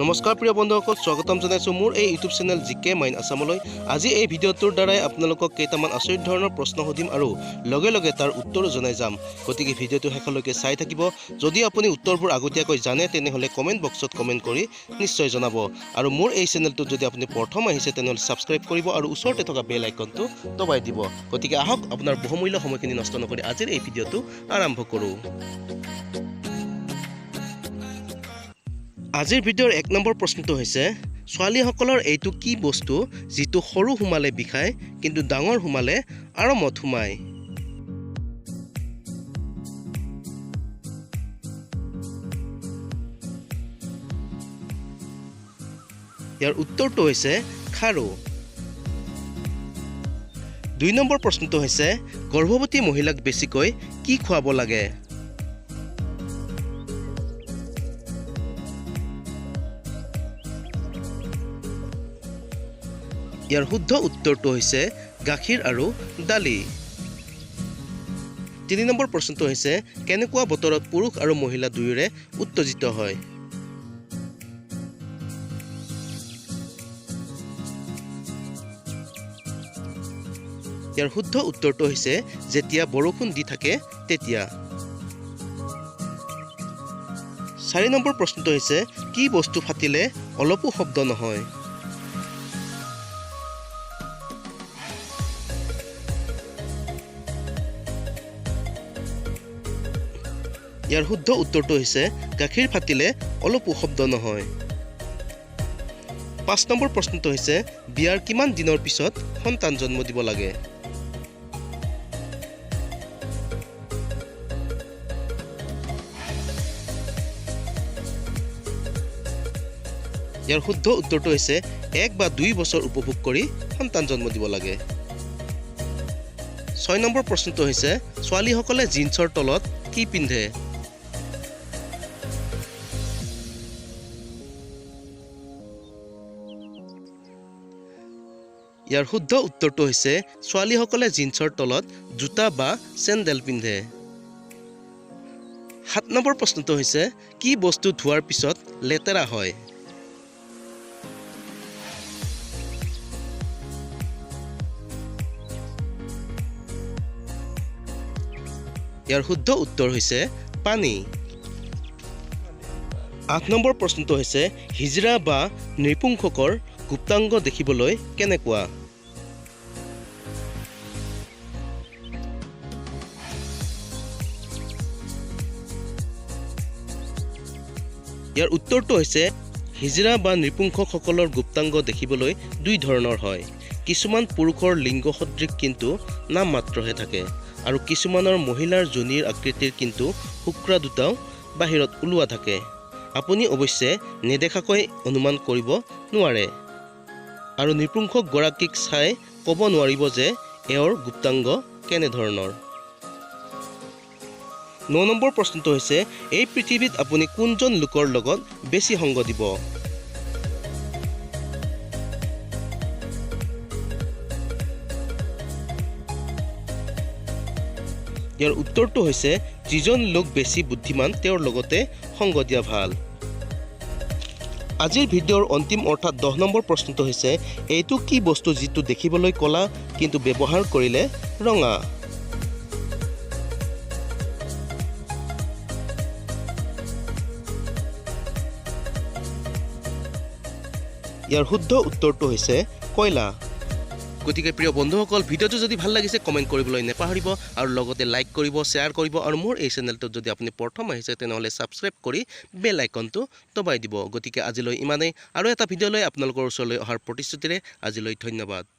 নমস্কাৰ প্ৰিয় বন্ধুসকল, স্বাগতম জনাইছোঁ মোৰ এই ইউটিউব চেনেল জি কে মাইন আছামলৈ। আজি এই ভিডিঅ'টোৰ দ্বাৰাই আপোনালোকক কেইটামান আচৰিত ধৰণৰ প্ৰশ্ন সুধিম আৰু লগে লগে তাৰ উত্তৰো জনাই যাম। গতিকে ভিডিঅ'টো শেষলৈকে চাই থাকিব। যদি আপুনি উত্তৰবোৰ আগতীয়াকৈ জানে তেনেহ'লে কমেণ্ট বক্সত কমেণ্ট কৰি নিশ্চয় জনাব। আৰু মোৰ এই চেনেলটোত যদি আপুনি প্ৰথম আহিছে তেনেহ'লে ছাবস্ক্ৰাইব কৰিব আৰু ওচৰতে থকা বেল আইকনটো দবাই দিব। গতিকে আহক আপোনাৰ বহুমূল্য সময়খিনি নষ্ট নকৰি আজিৰ এই ভিডিঅ'টো আৰম্ভ কৰোঁ। আজিৰ ভিডিঅ'ৰ এক নম্বৰ প্ৰশ্নটো হৈছে, ছোৱালীসকলৰ এইটো কি বস্তু যিটো সৰু সোমালে বিষায় কিন্তু ডাঙৰ সোমালে আৰামত সোমায়? ইয়াৰ উত্তৰটো হৈছে খাৰু। দুই নম্বৰ প্ৰশ্নটো হৈছে, গৰ্ভৱতী মহিলাক বেছিকৈ কি খুৱাব লাগে? ইয়াৰ শুদ্ধ উত্তৰটো হৈছে গাখীৰ আৰু দালি। তিনি নম্বৰ প্ৰশ্নটো হৈছে, কেনেকুৱা বতৰত পুৰুষ আৰু মহিলা দুয়োৰে উত্তেজিত হয়? ইয়াৰ শুদ্ধ উত্তৰটো হৈছে যেতিয়া বৰষুণ দি থাকে তেতিয়া। চাৰি নম্বৰ প্ৰশ্নটো হৈছে, কি বস্তু ফাটিলে অলপো শব্দ নহয়? ইয়াৰ শুদ্ধ উত্তৰটো হৈছে গাখীৰ ফাটিলে অলপো শব্দ নহয়। পাঁচ নম্বৰ প্ৰশ্নটো হৈছে, বিয়াৰ কিমান দিনৰ পিছত সন্তান জন্ম দিব লাগে? ইয়াৰ শুদ্ধ উত্তৰটো হৈছে 1 বা 2 বছৰ উপভোগ কৰি সন্তান জন্ম দিব লাগে। ছয় নম্বৰ প্ৰশ্নটো হৈছে, ছোৱালীসকলে জিন্সৰ তলত কি পিন্ধে? ইয়াৰ শুদ্ধ উত্তৰটো হৈছে ছোৱালীসকলে জিন্সৰ তলত জোতা বা চেণ্ডেল পিন্ধে। সাত নম্বৰ প্ৰশ্নটো হৈছে, কি বস্তু ধোৱাৰ পিছত লেতেৰা হয়? ইয়াৰ শুদ্ধ উত্তৰ হৈছে পানী। আঠ নম্বৰ প্ৰশ্নটো হৈছে, হিজৰা বা নৃপুংসকৰ গুপ্তাংগ দেখিবলৈ কেনেকুৱা? ইয়াৰ উত্তৰটো হৈছে হিজৰা বা নৃপুংসকলৰ গুপ্তাংগ দেখিবলৈ দুই ধৰণৰ হয়। কিছুমান পুৰুষৰ লিংগ সদৃশ কিন্তু নামমাত্ৰহে থাকে আৰু কিছুমানৰ মহিলাৰ যোনিৰ আকৃতিৰ কিন্তু শুক্ৰা দুটাও বাহিৰত ওলোৱা থাকে। আপুনি অৱশ্যে নেদেখাকৈ অনুমান কৰিব নোৱাৰে আৰু নৃপুংসকগৰাকীক চাই ক'ব নোৱাৰিব যে এওঁৰ গুপ্তাংগ কেনেধৰণৰ। ন নম্বৰ প্ৰশ্নটো হৈছে, এই পৃথিৱীত আপুনি কোনজন লোকৰ লগত বেছি সংগ দিব? ইয়াৰ উত্তৰটো হৈছে যিজন লোক বেছি বুদ্ধিমান তেওঁৰ লগতে সংগ দিয়া ভাল। আজিৰ ভিডিঅ'ৰ অন্তিম অৰ্থাৎ 10 নম্বৰ প্ৰশ্নটো হৈছে, এইটো কি বস্তু যিটো দেখিবলৈ ক'লা কিন্তু ব্যৱহাৰ কৰিলে ৰঙা? ইয়াৰ শুদ্ধ উত্তৰটো হৈছে কয়লা। গতিকে প্ৰিয় বন্ধুসকল, ভিডিঅ'টো যদি ভাল লাগিছে কমেণ্ট কৰিবলৈ নেপাহৰিব আৰু লগতে লাইক কৰিব, শ্বেয়াৰ কৰিব আৰু মোৰ এই চেনেলটোত যদি আপুনি প্ৰথম আহিছে তেনেহ'লে ছাবস্ক্ৰাইব কৰি বেল আইকনটো দবাই দিব। গতিকে আজিলৈ ইমানেই আৰু এটা ভিডিঅ' লৈ আপোনালোকৰ ওচৰলৈ অহাৰ প্ৰতিশ্ৰুতিৰে আজিলৈ ধন্যবাদ।